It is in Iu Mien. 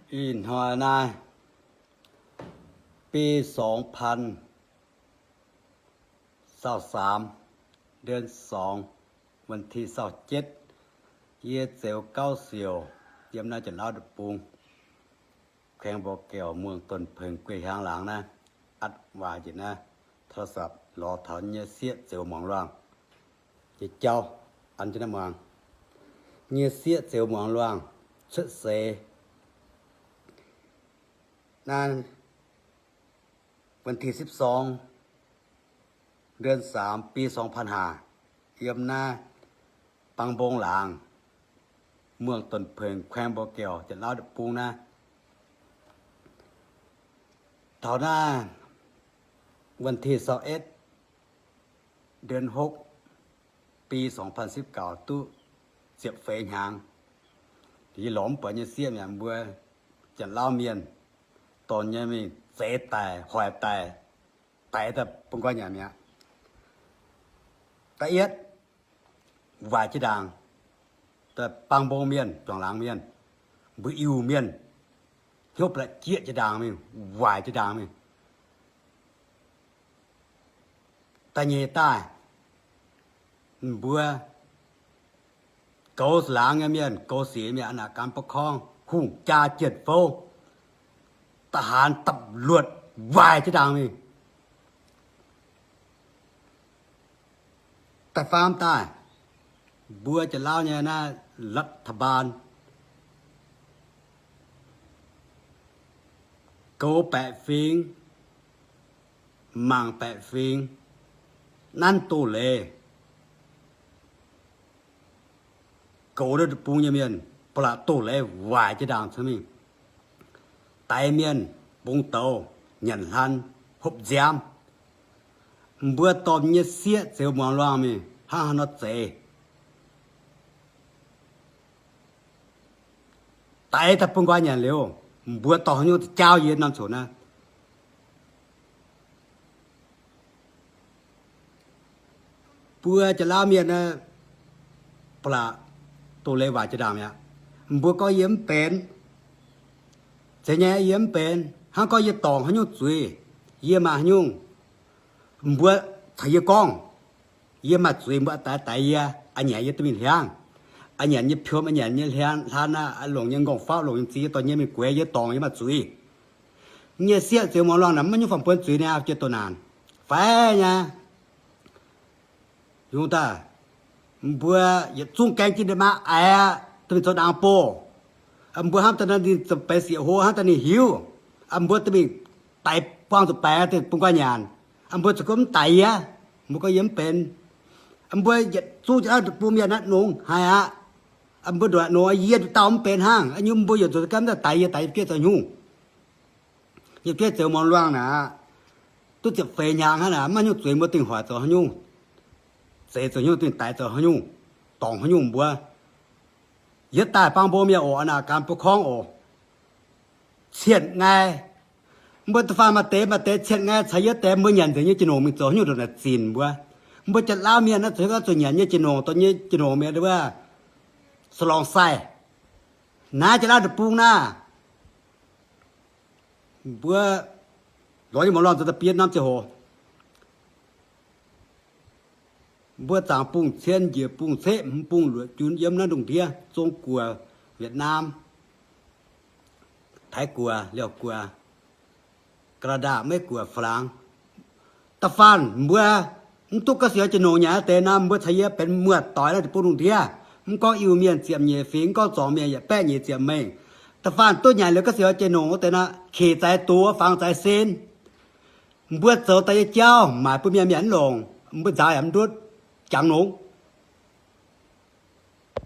Ih hnoi naaiv, B song pan sau saam, เดือนสอง วันที่ ซาวเจ็ด, yie Zeux Gauv Siouc, yiem naaiv Janx-Lauv deic-bung, แขวงบ่อแก้ว เมืองต้นเพิ่ง guei hiaang laangz naaiv, atv waac njiec naaiv, โทรศัพท์ lorz taux nyei sieqv Zeux Muangz Luangh nyei jauv, an jienv naaiv muangx. Nyei sieqv Zeux Muangz Luangh cuotv seix naaiv, วันที่ สิบสอง เดือนสาม ปี สองพันห้า yiem naaiv Bang Mbong Laangz, เมืองต้นเพิ่ง แขวงบ่อแก้ว Janx-Lauv deic-bung naaiv. Taux naaiv วันที่ ซาวเอ็ด เดือนหก ปี สองพันสิบเก้า duqv ziepc feix hnyangx. Yie lorz mv buatc nyei sieqv mi'aqv, mbuo Janx-Lauv mienh dorh nyei mingh zeix daic, hoic daic, daix daaih bun nqoi nyanc mi'aqv. Da'yietv, waaic jiex ndaangc, daaih Bang Mbong mienh, Juangc Laangz mienh, mbuo Iu-Mienh, hnyouv ba'laqc jieqv jiex ndaangc mingh, waaic jiex ndaangc mingh. Da'nyeic daaih, mbuo goux laangz nyei mienh, goux sic mienh, a'naaic gan ba'korngv, hungh jaa jienh fouv, ทหาร ตำรวจ waaic jiex ndaangc mingh. Da'faam daaih, mbuo Janx-Lauv nyei naaiv รัฐบาล goux baeqc fingx, mangc baeqc fingx, nanv doz-leiz, goux naaiv deic-bung nyei mienh, ba'laqc doz-leiz waaic jiex ndaangc cingx mingh. Daix mienh, bungx douz, nyanc hlan, hopv nziaamv. Mbuo dorh nyei sieqv Zeux Muangz Luangh mingh hnangv haaix nor zeix? Daix daaih bun nqoi nyanc liuz, mbuo dorh haaix nyungc jaauv yie norm coc naaiv? Mbuo Janx-Lauv mienh naaiv, ba'laqc doz-leiz waaic jiex ndaangc mi'aqv. Mbuo gorngv yie mv benx, zeiz nyei yie mv benx, hnangv gorngv yie dorngc haaix nyungc zuiz, yie maaih haaix nyungc, mbuo caux yie gorngv, yie maaih zuiz mbuo daix daix yie, a'nyanc yie duqv mingh hliangv, a'nyanc nyei piom, a'nyanc nyei hliang hlan aqv, longc nyei nqorngv-fauv, longc nyei ziex, yie dorh nyei mingh gueix, yie dorngc yie maaih zuiz. Nyei sieqv Zeux Muangz Luangh naaic mv maaih nyungc fangx buonv zuiz niaa, jiex doqc naanc fai nyei. Yungz daaih, mbuo yietc zungv gaeng jienv ndie maa aic aqv, duqv mingh zoux ndaangc boh. Mbuo hnamv daaih naaiv ninh zoux baeqc sieqv hlo, hnamv daaih ninh hiuv. Mbuo duqv mingh daix buang zuqc baeqc daaih bun guai nyanc. Mbuo zuqc gorngv mv daix yie, mbuo gorngv yie mv benx. Mbuo yietc zungv jiex naaiv bun mienh naaiv nongx haic aqv. Mbuo nduqc nongx yie nduqc dauh mv benx hnangv, nyungc mbuo yietc zungv gamh daaih daix yie, daix yie bieiv zoux haaix nyungc. Yie bieiv Zeux Muangz Luangh naaic, duqv ziepc feix hnyangx hnangv naaic, maiv nyungc zuiz mbuo dingh hoic zoux haaix nyungc, zeix zoux haaix nyungc, dingh daix zoux haaix nyungc, dorngc haaix nyungc mbuo. Yietv daaih bang mbuo mienh oc, a'naaic gan bou korngv oc. Cien ngai, mbuo da'faanh maaih deix maaih deix cien ngai caux yie deix mbuo nyanc nzengc nyei jiex nongc mingh zoux haaix nyungc ndongc naaic zinc mbuo. Mbuo Janx-Lauv mienh naaiv zoux hiuv gau zuqc nyanc nyei jiex nongc, dongh nyei jiex nongc mienh wuov, สลองไส้. Naaiv Janx-Lauv deic-bung naaiv, mbuo lorz nyei muonz lorngh zoux da'bietv norm ziangh hoc, mbuo zaangc bungh cien njiec bungh ceqv hmz bungh luoqc junv yiem naaiv ndongh ndiev, Zong-Guoqv, Việt Nam, Taiv-Guoqv, Liauh-Guoqv, Canada, Meiv-Guoqv, Faa^laangx. Da'faanh mbuo mv duqv ga'sie jiex nongc nyanc deix nor, mbuo caux yie benx muoz-doic naaiv deic-bung lungh ndiev. Mv gorngv Iu-Mienh ziepc nyeic fingx, mv gorngv Zuangx Mienh yaac baeqv nyeic ziepc mengh. Da'faanh duqv nyanc liuz ga'sie jiex nongc wuov deix nor, kec zaaix doz, fangx zaaix sin. Mbuo zoux daaih nyei jauv maaic bun mienh, mienh mv longc, mbuo nzaaux yaac mv ndutv, jangx longx.